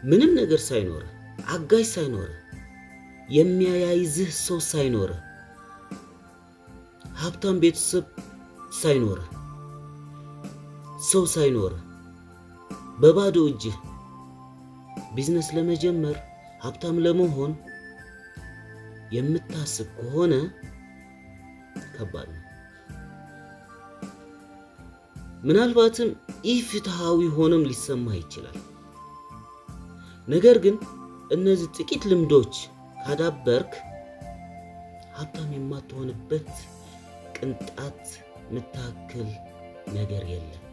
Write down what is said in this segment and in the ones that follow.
ምንም ነገር ሳይኖርህ፣ አጋዥ ሳይኖርህ፣ የሚያያይዝህ ሰው ሳይኖርህ፣ ሀብታም ቤተሰብ ሳይኖርህ፣ ሰው ሳይኖርህ በባዶ እጅህ ቢዝነስ ለመጀመር ሀብታም ለመሆን የምታስብ ከሆነ ከባድ ነው። ምናልባትም ኢፍትሃዊ ሆኖም ሊሰማህ ይችላል። ነገር ግን እነዚህ ጥቂት ልምዶች ካዳበርክ ሀብታም የማትሆንበት ቅንጣት ምታክል ነገር የለም።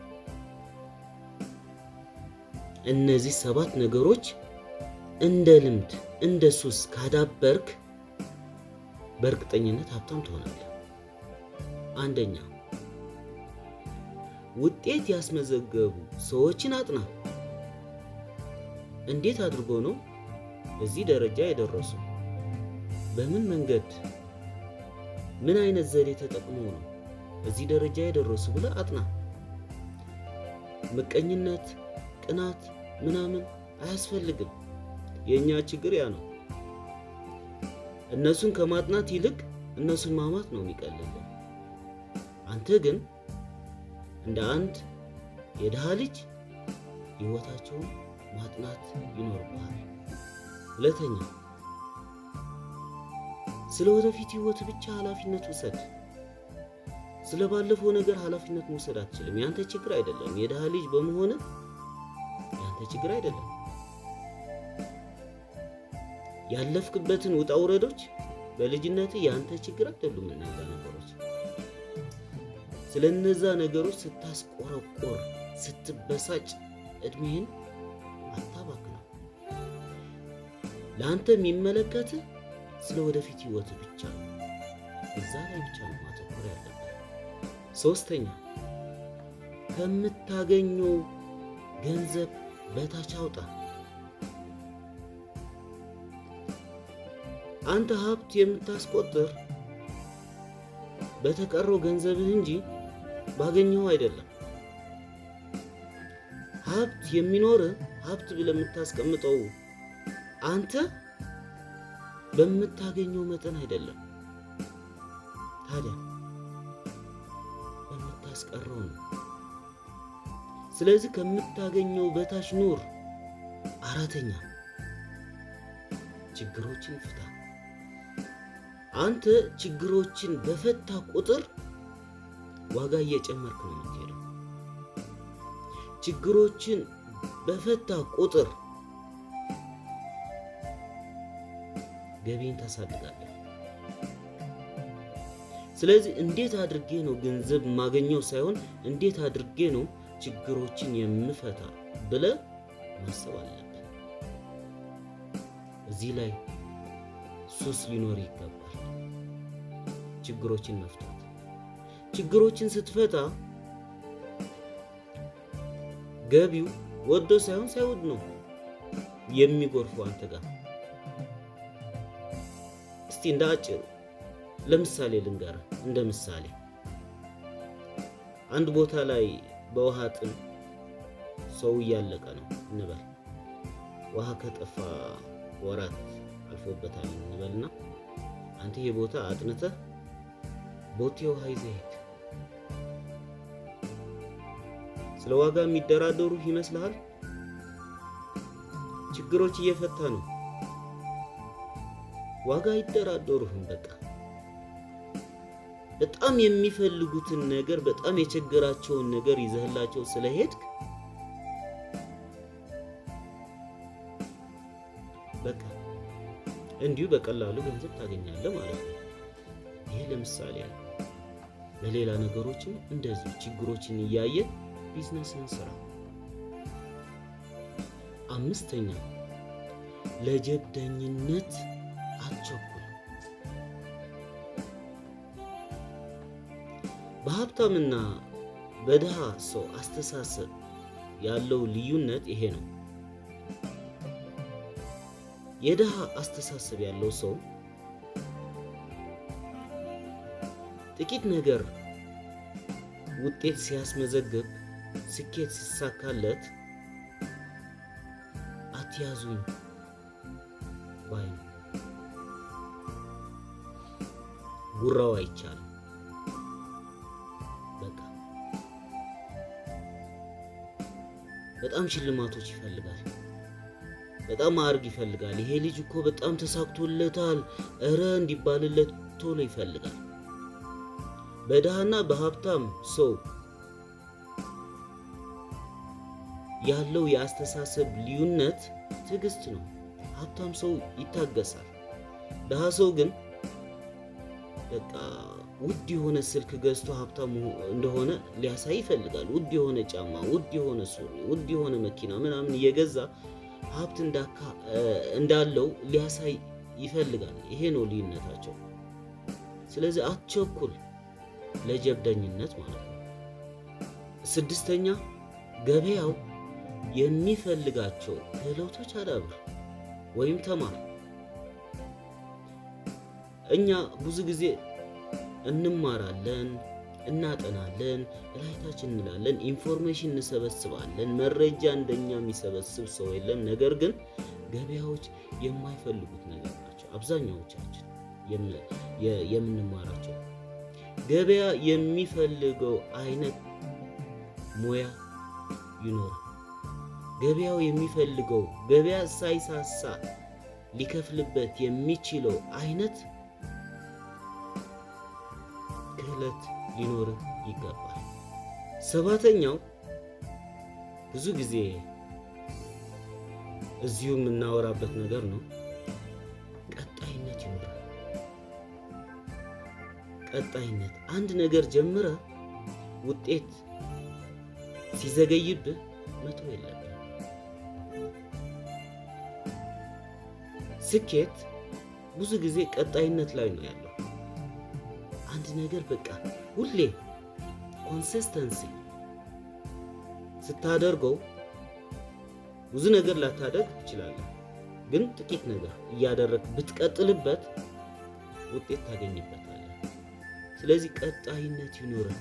እነዚህ 7 ነገሮች እንደ ልምድ እንደ ሱስ ካዳበርክ በእርግጠኝነት ሀብታም ትሆናለህ። አንደኛ፣ ውጤት ያስመዘገቡ ሰዎችን አጥና። እንዴት አድርጎ ነው እዚህ ደረጃ የደረሱ? በምን መንገድ፣ ምን አይነት ዘዴ ተጠቅመው ነው እዚህ ደረጃ የደረሱ ብለህ አጥና። ምቀኝነት፣ ቅናት ምናምን አያስፈልግም። የኛ ችግር ያ ነው። እነሱን ከማጥናት ይልቅ እነሱን ማማት ነው የሚቀልልን። አንተ ግን እንደ አንድ የድሃ ልጅ ህይወታቸውን ማጥናት ይኖርብሃል። ሁለተኛ፣ ስለ ወደፊት ህይወት ብቻ ኃላፊነት ውሰድ። ስለ ባለፈው ነገር ኃላፊነት መውሰድ አትችልም። ያንተ ችግር አይደለም። የድሃ ልጅ በመሆን ያንተ ችግር አይደለም። ያለፍክበትን ውጣ ውረዶች በልጅነት ያንተ ችግር አይደሉም። እነዛ ነገሮች ስለነዛ ነገሮች ስታስቆረቆር ስትበሳጭ እድሜህን አታባክነው። ለአንተ የሚመለከትህ ስለ ወደፊት ህይወት ብቻ ነው። እዛ ላይ ብቻ ነው ማተኮር ያለብህ። ሶስተኛ፣ ከምታገኘው ገንዘብ በታች አውጣ። አንተ ሀብት የምታስቆጥር በተቀረው ገንዘብህ እንጂ ባገኘው አይደለም። ሀብት የሚኖርህ ሀብት ብለህ የምታስቀምጠው አንተ በምታገኘው መጠን አይደለም፣ ታዲያ በምታስቀረው ነው። ስለዚህ ከምታገኘው በታች ኑር። አራተኛ፣ ችግሮችን ፍታ። አንተ ችግሮችን በፈታ ቁጥር ዋጋ እየጨመርክ ነው የምትሄደው። ችግሮችን በፈታ ቁጥር ገቢን ታሳድጋለህ። ስለዚህ እንዴት አድርጌ ነው ገንዘብ ማገኘው ሳይሆን እንዴት አድርጌ ነው ችግሮችን የምፈታ ብለህ ማሰብ አለብህ። እዚህ ላይ ሱስ ሊኖር ይገባል። ችግሮችን መፍታት። ችግሮችን ስትፈታ ገቢው ወዶ ሳይሆን ሳይወድ ነው የሚጎርፈው አንተ ጋር። እስቲ እንደ አጭሩ ለምሳሌ ልንገርህ። እንደ ምሳሌ አንድ ቦታ ላይ በውሃ ጥም ሰው እያለቀ ነው እንበል። ውሃ ከጠፋ ወራት አልፎበታል እንበልና አንተ ይሄ ቦታ አጥንተህ ቦቴ ውሃ ይዘህ ሂድ። ስለ ዋጋ የሚደራደሩ ይመስልሃል? ችግሮች እየፈታ ነው። ዋጋ አይደራደሩህም። በቃ በጣም የሚፈልጉትን ነገር በጣም የቸገራቸውን ነገር ይዘህላቸው ስለሄድክ በቃ እንዲሁ በቀላሉ ገንዘብ ታገኛለህ ማለት ነው። ይሄ ለምሳሌ ነው። በሌላ ነገሮችም እንደዚሁ ችግሮችን እያየ ቢዝነስን ስራ። አምስተኛ፣ ለጀብደኝነት አትቸኩል። በሀብታምና በድሃ ሰው አስተሳሰብ ያለው ልዩነት ይሄ ነው። የድሃ አስተሳሰብ ያለው ሰው ጥቂት ነገር ውጤት ሲያስመዘግብ፣ ስኬት ሲሳካለት አትያዙኝ ባይ ነው። ጉራው አይቻልም። በቃ በጣም ሽልማቶች ይፈልጋል። በጣም ማዕረግ ይፈልጋል። ይሄ ልጅ እኮ በጣም ተሳክቶለታል፣ እረ እንዲባልለት ቶሎ ይፈልጋል። በድሃና በሀብታም ሰው ያለው የአስተሳሰብ ልዩነት ትዕግስት ነው። ሀብታም ሰው ይታገሳል። ድሃ ሰው ግን በቃ ውድ የሆነ ስልክ ገዝቶ ሀብታም እንደሆነ ሊያሳይ ይፈልጋል። ውድ የሆነ ጫማ፣ ውድ የሆነ ሱሪ፣ ውድ የሆነ መኪና ምናምን እየገዛ ሀብት እንዳለው ሊያሳይ ይፈልጋል። ይሄ ነው ልዩነታቸው። ስለዚህ አትቸኩል ለጀብደኝነት ማለት ነው። ስድስተኛ፣ ገበያው የሚፈልጋቸው ክህሎቶች አዳብር ወይም ተማር። እኛ ብዙ ጊዜ እንማራለን፣ እናጠናለን፣ እላይታችን እንላለን፣ information እንሰበስባለን። መረጃ እንደኛ የሚሰበስብ ሰው የለም። ነገር ግን ገበያዎች የማይፈልጉት ነገር ናቸው አብዛኛዎቻችን የምንማራቸው። ገበያ የሚፈልገው አይነት ሙያ ይኖራል። ገበያው የሚፈልገው፣ ገበያ ሳይሳሳ ሊከፍልበት የሚችለው አይነት ክህሎት ሊኖር ይገባል። ሰባተኛው፣ ብዙ ጊዜ እዚሁ የምናወራበት ነገር ነው። ቀጣይነት ይኖራል። ቀጣይነት፣ አንድ ነገር ጀምረህ ውጤት ሲዘገይብህ መተው የለብህም። ስኬት ብዙ ጊዜ ቀጣይነት ላይ ነው ያለው። አንድ ነገር በቃ ሁሌ consistency ስታደርገው ብዙ ነገር ላታደርግ ትችላለህ፣ ግን ጥቂት ነገር እያደረግክ ብትቀጥልበት ውጤት ታገኝበታለህ። ስለዚህ ቀጣይነት ይኑርህ።